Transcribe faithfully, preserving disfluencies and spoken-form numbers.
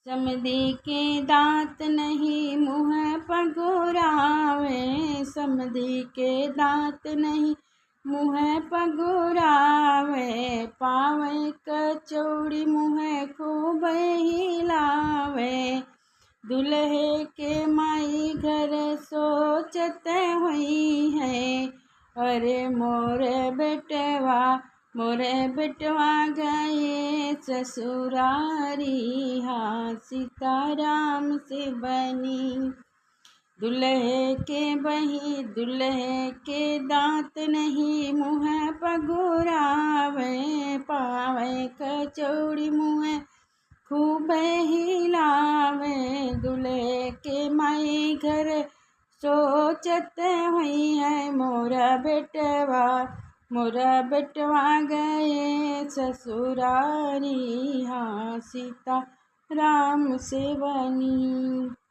समधी के दाँत नहीं मुँह पगुरावे, समधी के दाँत नहीं मुँह पगुरावे, पावे कचौड़ी मुँह खूब हिलावे। दुलहे के माई घर सोचत होइहैं, अरे मोर बेटवा, मोर बेटवा गए ससुरारी, हाँ सीताराम से बनी। दुलहे के बही, दुलहे के दाँत नहीं मुँह पगुरावे, पावे कचौड़ी मुँह खूब हिलावे। दुलहे के माई घर सोचत होइहैं, मोरा बेटवा, मोरा बेटवा गए ससुरारी, हाँ सीताराम से बनी।